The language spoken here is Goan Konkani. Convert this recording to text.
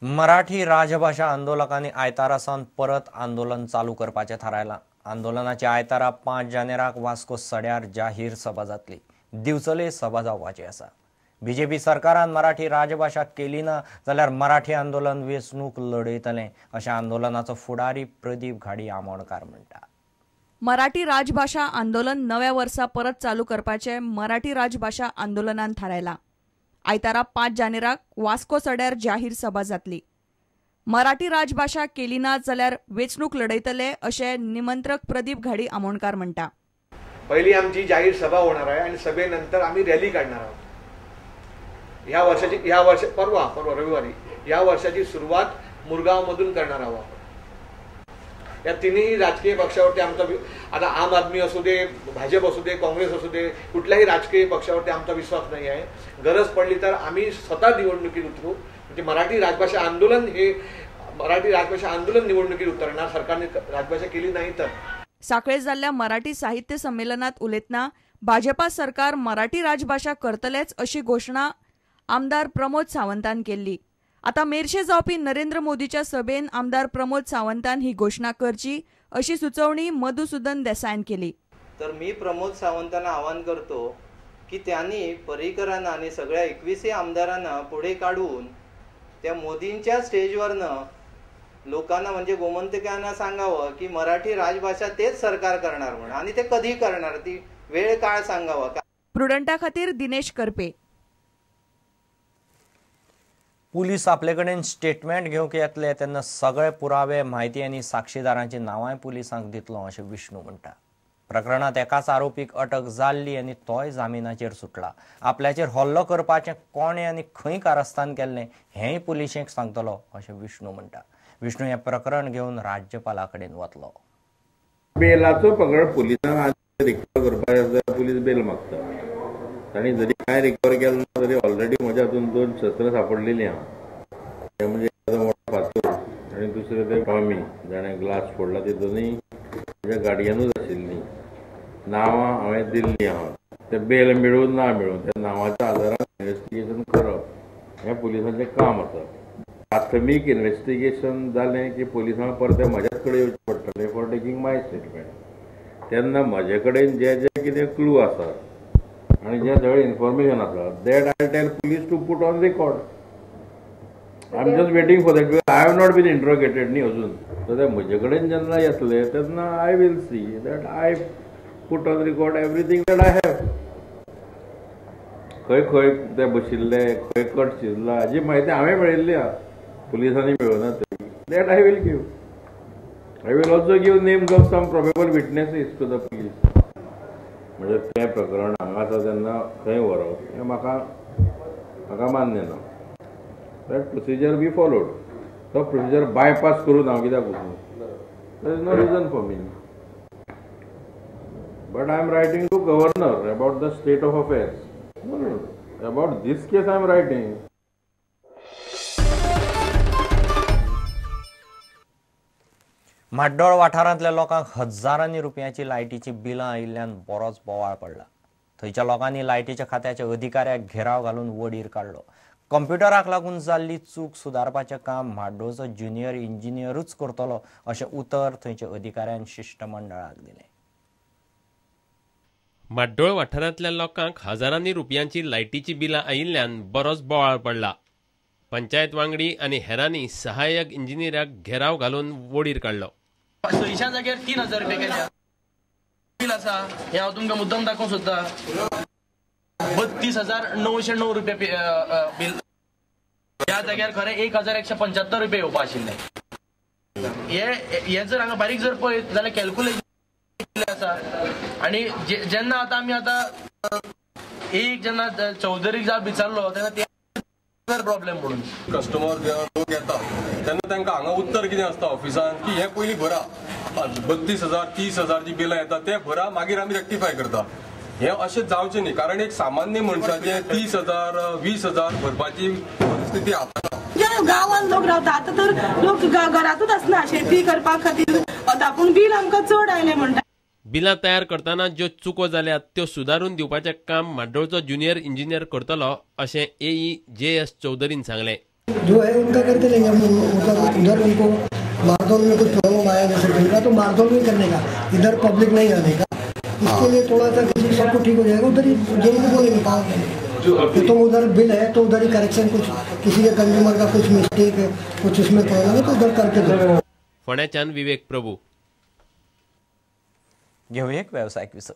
मराठी राजभाषा आंदोलकांनी आयतारा सावन परत आंदोलन चालू करपाचें थारायलां. आंदोलनाचे आयतारा 5 जानेराक वास्को सड्यार जाहीर सभा जातली. दिवचले सभा जावपाची आसा. बीजेपी सरकारान मराठी राजभाषा केली ना जाल्यार मराठी आंदोलन वेंचणूक लढयतलें अशें आंदोलनाचो फुडारी प्रदीप घाडी आमोणकार म्हणटा. मराठी राजभाषा आंदोलन नव्या वर्सा परत चालू करपाचें मराठी राजभाषा आंदोलनान थारायलां. आयतारा 5 जानेराक वास्को सड्यार जाहीर सभा जातली. मराठी राजभाषा केली ना जाल्यार वेंचणूक लढयतले अशें निमंत्रक प्रदीप घाडी आमोणकार म्हणटा. पहिली आमची जाहीर सभा होणार आहे आणि सभेनंतर आम्ही रॅली काढणार आहोत. या वर्षाची या वर्ष परवा परवा रविवारी या वर्षाची सुरुवात मुरगावमधून करणार आहोत. या तिन्ही राजकीय पक्षावरती आमचा, आता आम आदमी असू दे, भाजप असू दे, काँग्रेस असू दे, कुठल्याही राजकीय पक्षावरती आमचा विश्वास नाही आहे. गरज पडली तर आम्ही स्वतः निवडणुकीत उतरू. म्हणजे मराठी राजभाषा आंदोलन हे मराठी राजभाषा आंदोलन निवडणुकीत उतरणार, सरकारने राजभाषा केली नाही तर. साखळे जाल्ल्या मराठी साहित्य संमेलनात उलयतना भाजपा सरकार मराठी राजभाषा करतलेच अशी घोशणा आमदार प्रमोद सावंतान केल्ली. आता मेरशे जावपी नरेंद्र मोदीच्या सभेन आमदार प्रमोद सावंतान ही घोशणा करची अशी सुचोवणी मधुसूदन देसायन केली. तर मी प्रमोद सावंतांना आवाहन करतो की त्यांनी पर्रीकरांना आणि सगळ्या 21 आमदारांना पुढे काढून त्या मोदींच्या स्टेजवरनं लोकांना म्हणजे गोमंतकांना सांगावं की मराठी राजभाषा तेच सरकार करणार म्हणून, आणि ते कधी करणार ती वेळ काळ सांगावा. प्रुडंटा खातीर दिनेश करपे. पुलीस आपले कडेन स्टेटमेंट घेवंक येतले तेन्ना सगळे पुरावे, म्हायती आनी साक्षीदारांची नांवांय पुलिसांक दितलो अशें विष्णू म्हणटा. प्रकरणांत एकाच आरोपीक अटक जाल्ली आनी तोय जामिनाचेर सुटला. आपल्याचेर हल्लो करपाचें कोणें आनी खंय कारस्थान केल्लें हेंय पुलिशेक सांगतलो अशें विष्णू म्हणटा. विष्णू हें प्रकरण घेवन राज्यपाला कडेन वतलो. बेलाचो प्रकरण पुलिसांक रिकवर करपाचें आसता, पुलीस बेल मागता. तांणी जरी कांय रिकवर केलें ना तरी ऑलरेडी म्हज्या हातून 2 शस्त्रां सापडलेलीं आहा. ते म्हणजे मोठो फातोर आनी दुसरें ते टॉमी जाणें ग्लास फोडला, ते दोनूय म्हज्या गाडयेनूच आशिल्लीं. नांवां हांवें दिल्लीं आहा. ते बेल मेळून ना मेळून त्या नांवाच्या आदारान इन्वेस्टिगेशन करप हें पुलिसांचें काम आसा. प्राथमीक इन्वेस्टिगेशन जालें की पुलिसांक परतें म्हज्याच कडेन येवचें पडटलें फॉर टेकींग my statement. तेन्ना म्हजे कडेन जे जे कितें क्लू आसा आनी जें सगळें इन्फॉर्मेशन आसा that I tell police to put on record. I am just waiting for that because I have not been interrogated न्ही अजून. सो ते म्हजे कडेन जेन्ना येतले तेन्ना I will see that I put on record everything that I have. खंय खंय ते बशिल्ले, खंय कट शिजला हाजी म्हायती हांवें मेळिल्ली आहा, पुलिसांनी मेळना तरी. That I will give. I will also give names of some probable witnesses to the police. म्हणजे तें प्रकरण हांगा आसा तेन्ना थंय व्हरप हें म्हाका म्हाका मान्य ना. That procedure be followed. तो प्रोसिजर बायपास करून हांव कित्याक वचूं? There is no reason for me. But I am writing to governor about the state of affairs. About this case I am writing. Mardol वाठारांतल्या लोकांक हजारांनी रुपयांची लायटीची बिलां आयिल्ल्यान बरोच बोवाळ पडला. थंयच्या लोकांनी लायटीच्या खात्याच्या अधिकाऱ्याक घेराव घालून वडीर काडलो. कंप्युटराक लागून जाल्ली चूक सुदारपाचें काम म्हाड्डोळचो ज्युनियर इंजिनियरूच करतलो अशें उतर थंयच्या अधिकाऱ्यान शिश्टमंडळाक दिलें. म्हाड्डोळ वाठारांतल्या लोकांक हजारांनी रुपयांची लायटीची बिलां आयिल्ल्यान बरोच बोवाळ पडला. पंचायत वांगडी आनी हेरांनी सहाय्यक इंजिनियराक घेराव घालून वडीर काडलो. 600 जाग्यार 3000 रुपया केल्या बील आसा हें हांव तुमकां मुद्दम दाखोवंक सोदता. 32,909 रुपया बील. ह्या जाग्यार खरें 1,175 रुपया येवपा आशिल्ले. हे जर हांगा बारीक जर पळयत जाल्यार कॅल्क्युलेशन आसा. आनी जेन्ना आतां आमी आतां एक जेन्ना चौधरीक जाप विचारलो तेन्ना ते प्रॉब्लेम म्हणून कस्टमर जेन्ना लोक येता तेन्ना तांकां हांगा उत्तर कितें आसता ऑफिसान की हें पयलीं भरा, 32,000 30,000 जी बिलां येता ते भरा, मागीर आमी रेक्टिफाय करता. हें अशें जावचें न्ही, कारण एक सामान्य मनशाचें 30,000 20,000 भरपाची परिस्थिती आतां ना. गांवांत लोक रावता आतां तर लोक घरांतूच आसना, शेती करपा खातीर वता, पूण बील आमकां चड आयलें म्हणटा. बिलां तयार करतना ज्यो चुको जाल्यात त्यो सुदारून दिवपाचें काम म्हाड्डोळचो ज्युनियर इंजिनियर करतलो अशें एई जे एस चौधरीन सांगलें. जो है उनका करके लेंगे। हम उधर उनको मारदोल में कुछ प्रॉब्लम आया जैसे बिल का, तो मारदोल में करने का, इधर पब्लिक नहीं आने का। इसके लिए थोड़ा सा किसी सबको ठीक हो जाएगा। उधर ही जेई को बोलेंगे पावर कि तुम उधर बिल है तो उधर ही करेक्शन, कुछ किसी के कंज्यूमर का कुछ मिस्टेक है, कुछ इसमें प्रॉब्लम है तो उधर करके दो। फोंड्याच्यान विवेक प्रभू. घेवया एक वेवसायीक विसव.